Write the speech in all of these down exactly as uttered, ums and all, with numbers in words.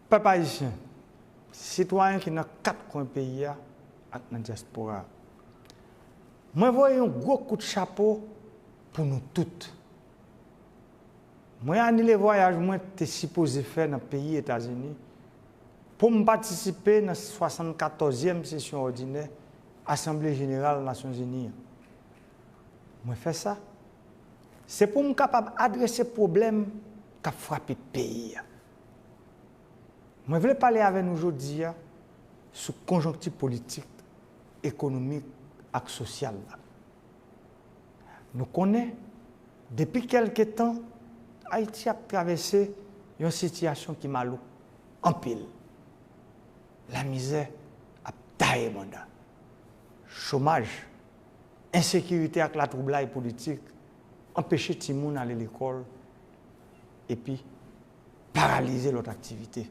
Pèp ayisyen, sitwayen ki nan kat kwen peyi a ak nan dyaspora a, mwen voye yon gwo kout chapo pou nou tout. Mwen anile vwayaj mwen te sipoze fè nan peyi Etazini pou m patisipe nan swasannkatòzyèm sesyon òdinè Asanble Jeneral Nasyonzini an. Mwen fè sa, se pou m kapab adrese pwoblèm k ap frape peyi a. Mwen vle pale avè nou jodi a sou konjonkti politik, ekonomik ak sosyal la. Nou konnen, depi kèlke tan, Ayiti ap travèse yon sitiyasyon ki malouk anpil. Lamizè ap taye banda. Chomaj, ensekirite ak latwoublay politik anpeche timoun ale lekòl epi paralize lòt aktivite.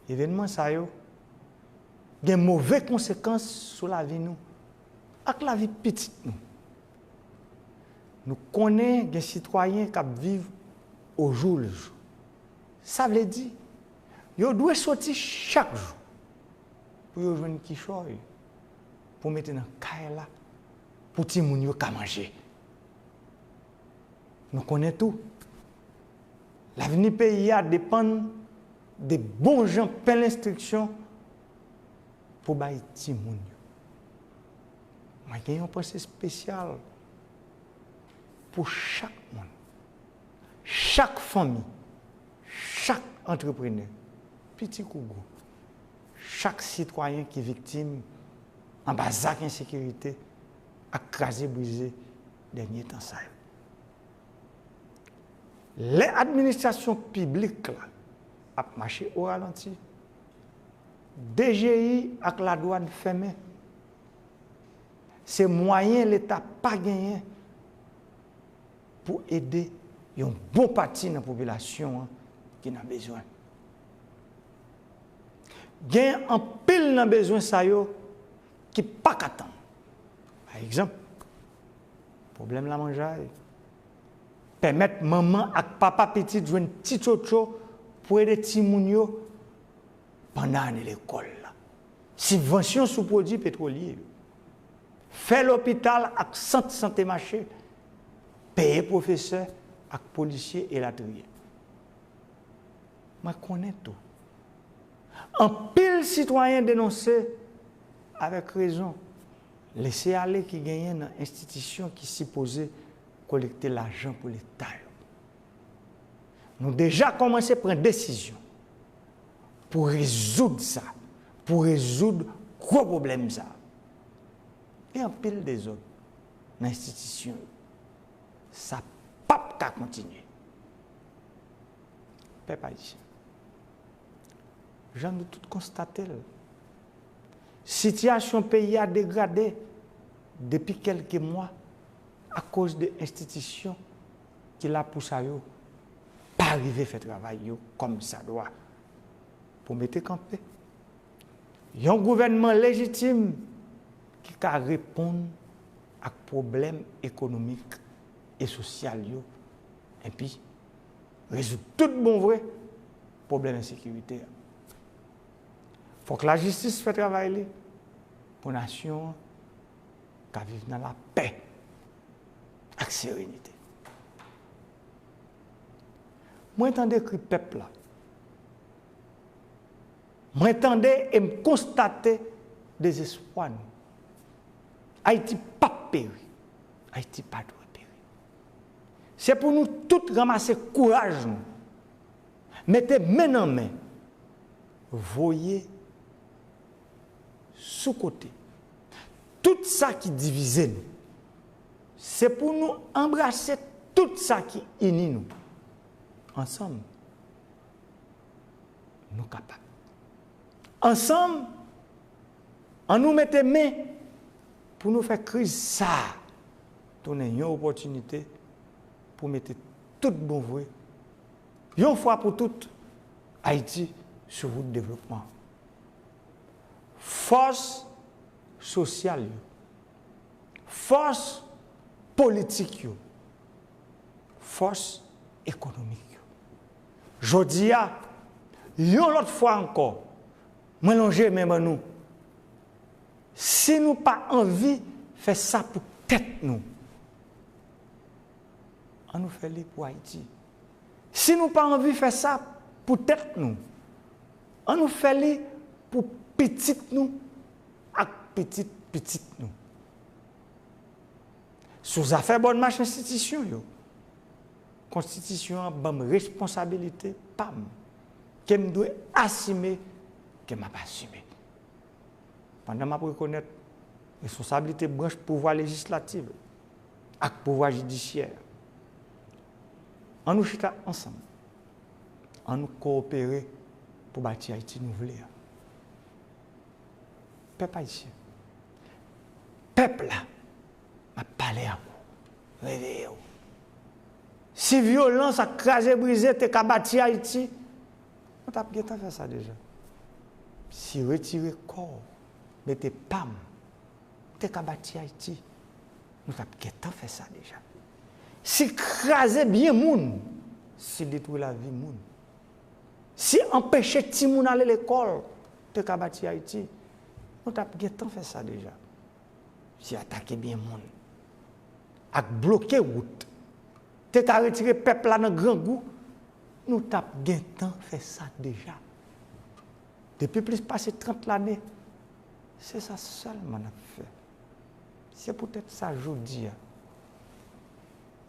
Evènman sa yo gen move konsekans sou lavi nou ak lavi pitit nou. Nou konnen gen sitwayen k ap viv au jour le jour. Sa vle di, yo dwe soti chak jou pou yo jwenn kichòy pou mete nan kay la pou timoun yo ka manje. Nou konnen tou, lavni peyi a depann de bon jan pen lenstriksyon pou bay timoun yo. Mwen gen yon panse espesyal pou chak moun, chak fanmi, chak antreprenè, piti kou gwo, chak sitwayen ki viktim anba zak ensekirite ak kraze brize dènye tan sa yo. Lè administrasyon piblik la ap mache o ralanti, D G I ak ladwàn fèmen, se mwayen Leta pa genyen pou ede yon bon pati nan popilasyon an ki nan bezwen. Gen anpil nan bezwen sa yo ki pa ka tann. Pa egzanp, pwoblèm lamanjay, pèmèt manman ak papa pitit jwenn ti tchotcho pou ede timoun yo pandan ane lekòl la, sibvansyon sou pwodui petwolye yo, fè lopital ak sant sante mache, peye pwofesè ak polisye elatriye. Mwen konnen tou, anpil sitwayen denonse avèk rezon lese ale ki genyen nan enstitisyon ki sipoze kolekte lajan pou Leta yo. Nou deja kòmanse pran desizyon pou rezoud sa, pou rezoud gwo pwoblèm sa. Gen anpil dezòd nan enstitisyon yo. Sa p ap ka kontinye. Pèp ayisyen, jan nou tout konstate l, sitiyasyon peyi a degrade depi kèlke mwa akoz de enstitisyon ki la pou sa yo pa rive fè travay yo kòmsadwa pou mete kanpe yon gouvènman lejitim ki ka reponn ak pwoblèm ekonomik e sosyal yo, enpi rezoud tout bon vre pwoblèm ensekirite a. Fòk lajistis fè travay li pou nasyon an ka viv nan lapè ak serenite. Mwen tande kri pèp la. Mwen tande e m konstate dezespwa nou. Ayiti p ap peri. Ayiti pa dwe peri. Se pou nou tout ranmase kouraj nou, mete men nan men, voye sou kote tout sa ki divize nou. Se pou nou anbrase tout sa ki ini nou. Ansanm, nou kapab. Ansanm, ann nou mete men pou nou fè kriz sa a tounen yon opòtinite pou mete tout bon vre, yon fwa pou tout, Ayiti sou wout devlopman. Fòs sosyal yo, fòs politik yo, fòs ekonomik yo. Jodi a, Yon lòt fwa ankò, mwen lonje men ban nou. Si nou pa anvi fè sa pou tèt nou, an nou fè li pou Ayiti. Si nou pa anvi fè sa pou tèt nou, an nou fè li pou pitit nou ak pitit pitit nou. Sou zafè bòn mach enstitisyon yo, konstitisyon an ban m responsabilite pa m ke m dwe asime, ke m ap asime. Pandan m ap rekonèt responsablite branch pouvwa lejislatif ak pouvwa jidisyè, an nou chita ansanm, an nou kowopere pou bati Ayiti nou vle a. Pèp ayisyen, pèp la, m ap pale ak ou, reveye w. Si vyolans ak kraze brize te ka bati Ayiti, nou t ap gentan fè sa deja. Si retire kò w, mete pa m, te ka bati Ayiti, nou t ap gentan fè sa deja. Si kraze byen moun, si detwi lavi moun, si anpeche timoun ale lekòl te ka bati Ayiti, nou t ap gentan fè sa deja. Si atake byen moun ak bloke wout te ka retire pèp la nan grangou, nou t ap gentan fè sa deja. Depi plis pase trant lane, se sa sèlman n ap fè. Se poutèt sa jodi a,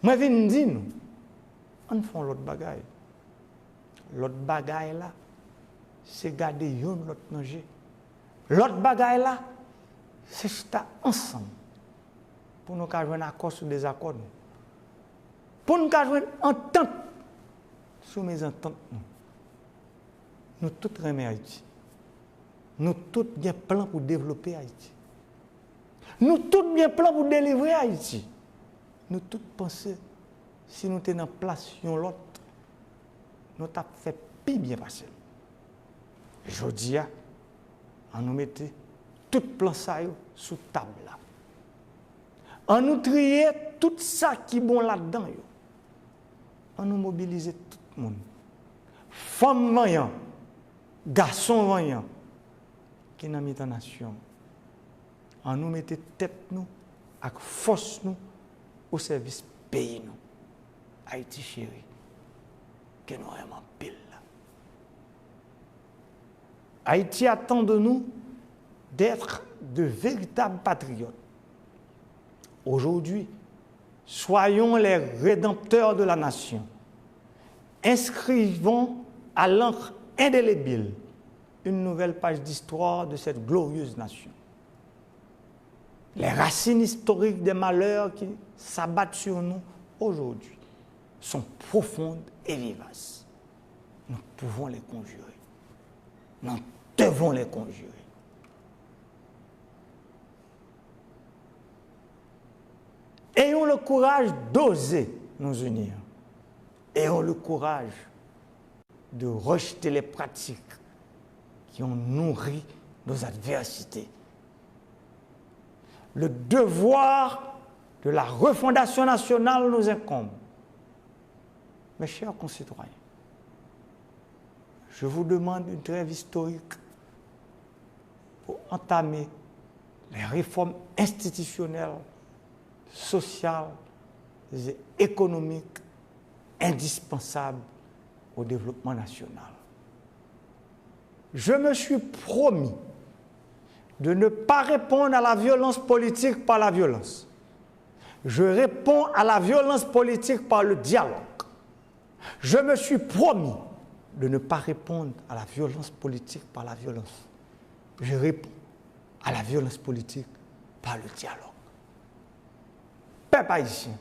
mwen vin di nou, ann fè yon lòt bagay. Lòt bagay la, se gade youn lòt nan je. Lòt bagay la, se chita ansanm pou nou ka jwenn akò sou dezakò nou. Pou nou ka jwenn antant sou mezantant nou. Nou tout renmen Ayiti. Nou tout gen plan pou devlope Ayiti. Nou tout gen plan pou delivre Ayiti. Nou tout panse si nou te nan plas yon lòt, nou t ap fè pi byen pase l. Jodi a, an nou mete tout plan sa yo sou tab la. An nou triye tout sa ki bon ladan yo. An nou mobilize tout moun. Fanm vanyan, gason vanyan ki nan mitan nasyon an. An nou mete tèt nou ak fòs nou o sèvis peyi nou, Ayiti cheri, ke nou renmen anpil la. Haïti attend de nous d'être de véritables patriotes. Aujourd'hui, soyons les rédempteurs de la nation. Inscrivons à l'encre indélébile une nouvelle page d'histoire de cette glorieuse nation. Les racines historiques des malheurs qui s'abattent sur nous aujourd'hui sont profondes et vivaces. Nous pouvons les conjurer. Nous devons les conjurer. Ayons le courage d'oser nous unir. Ayons le courage de rejeter les pratiques qui ont nourri nos adversités. Le devoir de la refondation nationale nous incombe. Mes chers concitoyens, je vous demande une trêve historique pour entamer les réformes institutionnelles, sociales et économiques indispensables au développement national. Je me suis promis de ne pas répondre à la violence politique par la violence. Je réponds à la violence politique par le dialogue. Je me suis promis de ne pas répondre à la violence politique par la violence. Je réponds à la violence politique par le dialogue. Pèp ayisyen,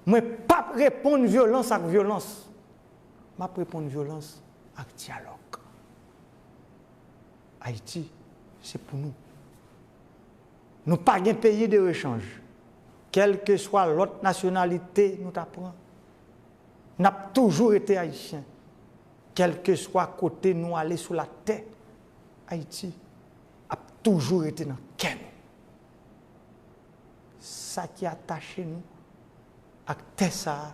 mwen p ap reponn vyolans ak vyolans. M ap reponn vyolans ak dyalòg. Ayiti, se pou nou. Nou pa gen peyi de rechanj. Kèlkeswa lòt nasyonalite nou ta pran, n ap toujou rete ayisyen. Kèlkeswa kote nou ale sou latè, Ayiti ap toujou rete nan kè nou. Sa ki atache nou ak tè sa a,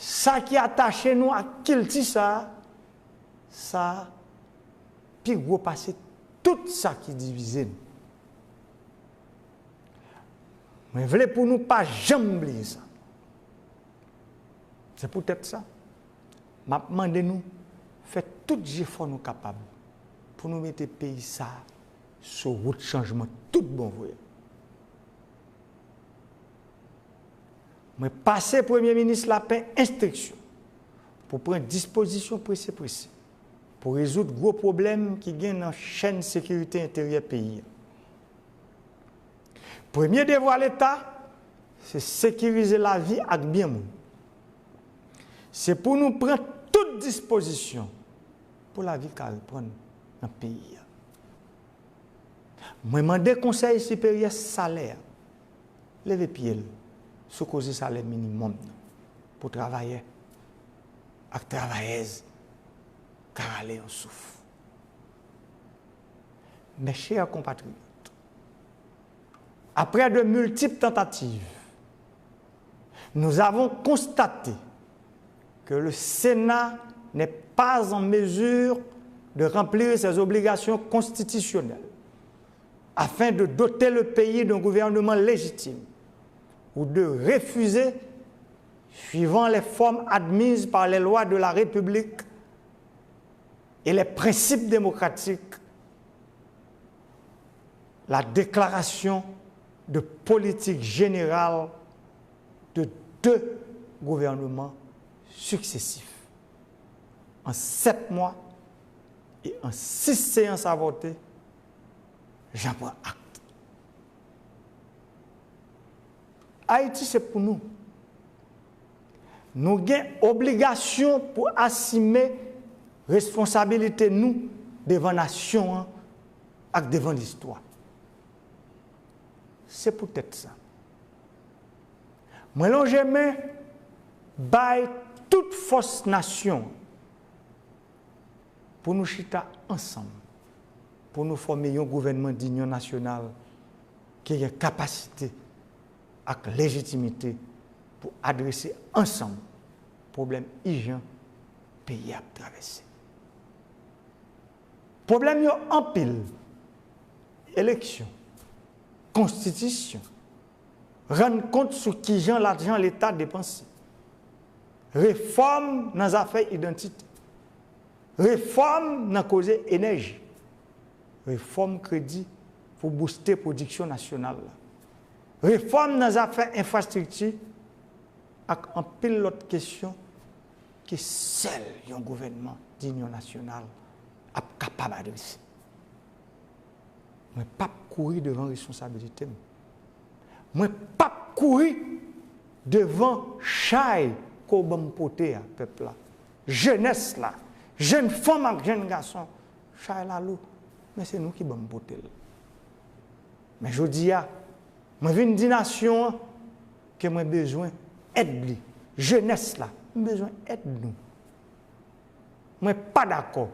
sa ki atache nou ak kilti sa a, Sa pi gwo pase tout sa ki divize nou. Mwen vle pou nou pa janm bliye sa. Se poutèt sa, m ap mande nou fè tout jefò nou kapab pou nou mete peyi sa a sou wout chanjman tout bon vre. Mwen pase Premye Minis Lapen enstriksyon pou pran dispozisyon prese prese pou rezoud gwo pwoblèm ki gen nan chèn sekirite enteryè peyi a. Premye devwa Leta, se sekirize lavi ak byen moun. Se pou nou pran tout dispozisyon pou lavi ka reprann nan peyi a. Mwen mande Konsèy Siperyè Salè a leve pye l sou koze salè minimòm nan pou travayè ak travayèz ka rale yon souf. Mes chers compatriotes, après de multiples tentatives, nous avons constaté que le Sénat n'est pas en mesure de remplir ses obligations constitutionnelles afin de doter le pays d'un gouvernement légitime ou de refuser, suivant les formes admises par les lois de la République et les principes démocratiques, la déclaration de politique générale de deux gouvernements successifs. En sept mois et en six séances avortées, j'en prends acte. Ayiti se pou nou. Nou gen obligasyon pou asime responsabilite nou devan nasyon an ak devan listwa. Se poutèt sa, mwen lonje men bay tout fòs nasyon an pou nou chita ansanm, pou nou fòme yon gouvènman dinyon nasyonal ki gen kapasite ak lejitimite pou adrese ansanm pwoblèm ijan peyi a ap travèse. Pwoblèm yo anpil: eleksyon, konstitisyon, rann kont sou kijan lajan Leta depanse, refòm nan zafè idantite, refòm nan koze enèji, refòm kredi pou bouste pwodiksyon nasyonal la, refòm nan zafè enfrastrikti ak anpil lòt kesyon ke sèl yon gouvènman dinyon nasyonal ap kapab adrese. Mwen p ap kouri devan responsabilite m. Mwen p ap kouri devan chay ke w ban m pote a, pèp la, jenès la, jèn fanm ak jèn gason. Chay la lou, men se nou ki ban m pote l. Men jodi a, mwen vin di nasyon an ke mwen bezwen èd li. Jenès la, m bezwen èd nou. Mwen pa dakò,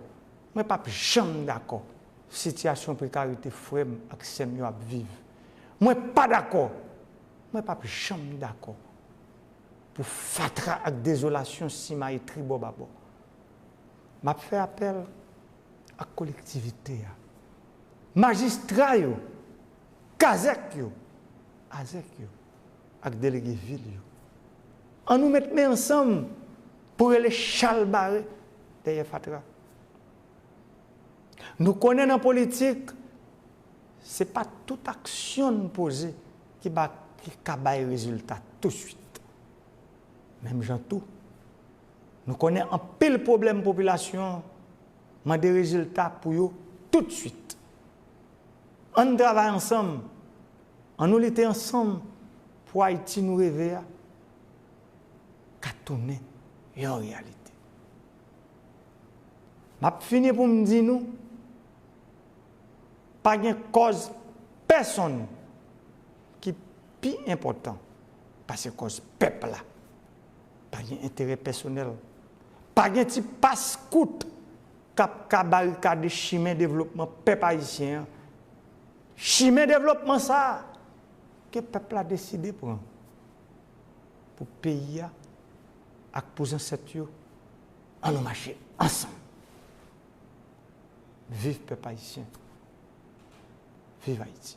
mwen p ap janm dakò sitiyasyon prekarite frè m ak sè m yo ap viv. Mwen pa dakò, mwen p ap janm dakò pou fatra ak dezolasyon simaye tribò babò. M ap fè apèl ak kolektivite a, majistra yo, kazèk yo, azèk yo, ak delege vil yo. Ann nou met men ansanm pou rele chalbare dèyè fatra. Nou konnen nan politik, se pa tout aksyon n poze ki ba, ki ka bay rezilta touswit. Menm jan tou, nou konnen anpil pwoblèm popilasyon an mande rezilta pou yo toutswit. Ann travay ansanm, ann nou lite ansanm pou Ayiti nou reve a ka tounen yon reyalite. M ap fini pou m di nou, pa gen kòz pèsonn ki pi enpòtan pase kòz pèp la. Pa gen enterè pèsonèl. Pa gen ti pas kout k ap ka barikade chimen devlopman pèp ayisyen an. Chimen devlopman sa a ke pèp la deside pran pou peyi a ak pou zansèt yo. Ann nou mache ansanm. Viv pèp ayisyen. Viv Ayiti.